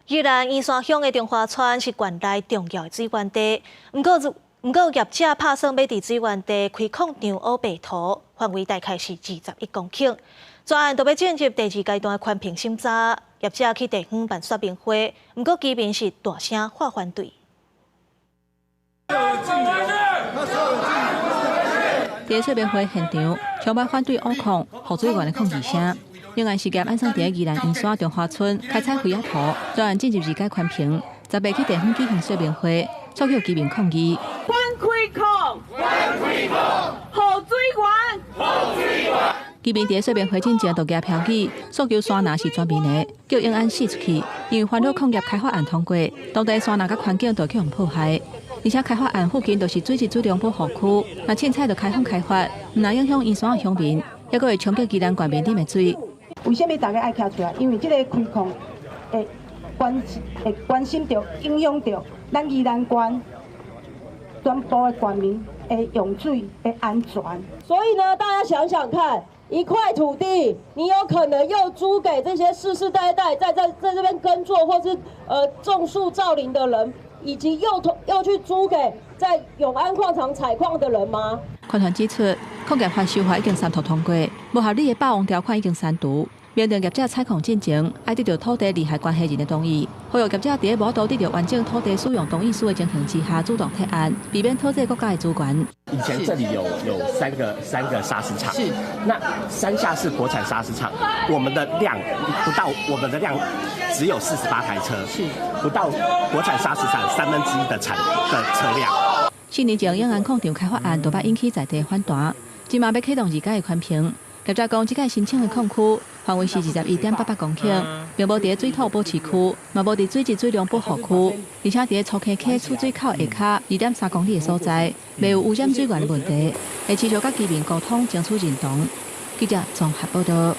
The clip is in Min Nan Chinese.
宜蘭員山鄉的中華村是縣內重要的水源地，毋過業者拍算欲佇水源地開礦場挖白塗，範圍大概是21公頃。專案就欲進入第二階段的環評審查，業者去地方辦說明會，毋過居民是大聲喊反對。佇說明會現場，充滿反對挖礦、予水源的抗議聲。永安實業按算佇宜蘭員山中華村開採菲仔塗，專案進入二階環評，10日去地方舉行說明會，觸起居民抗議。反開礦，反開礦，予水源，予水源。居民佇說明會進前就舉標語，訴求山林是全民的，叫永安釋出去，因為煩惱礦業開發案通過，當地山林佮環境都予人破壞，而且開發案附近就是水質水量保護區，若凊彩就開放開發，毋但影響員山的鄉民，猶閣會衝擊宜蘭縣民飲的水。為啥物大家愛徛出來？因為這個開礦會關心著、影響著咱宜蘭縣全部的縣民的用水的安全。所以呢，大家想想看，一塊土地，你有可能又租給這些世世代代在這邊耕作或是種樹造林的人，以及又去租給在永安礦場採礦的人嗎？環團指出，礦業法修法已經三讀通過，無合理的霸王條款已經刪除。明令業者採礦進前，愛得著土地利害關係人的同意。呼籲業者佇無得著完整土地使用同意書的情形之下，主動提案，避免拖累國家的資源。以前這裡有三個砂石場，那山下是國產砂石場，我們的量不到，我們的量只有48台車，不到國產砂石場1/3的產的車輛。4年前，永安礦場開發案就捌引起在地反彈，這馬欲啟動二階的環評。業者講，這擺申請的礦區範圍是21.88公頃，並無佇水土保持區，嘛無佇水質水量保護區，而且佇粗坑溪出水口下跤2.3公里的所在，袂有污染水源的問題，會持續佮居民溝通，爭取認同。記者綜合報道。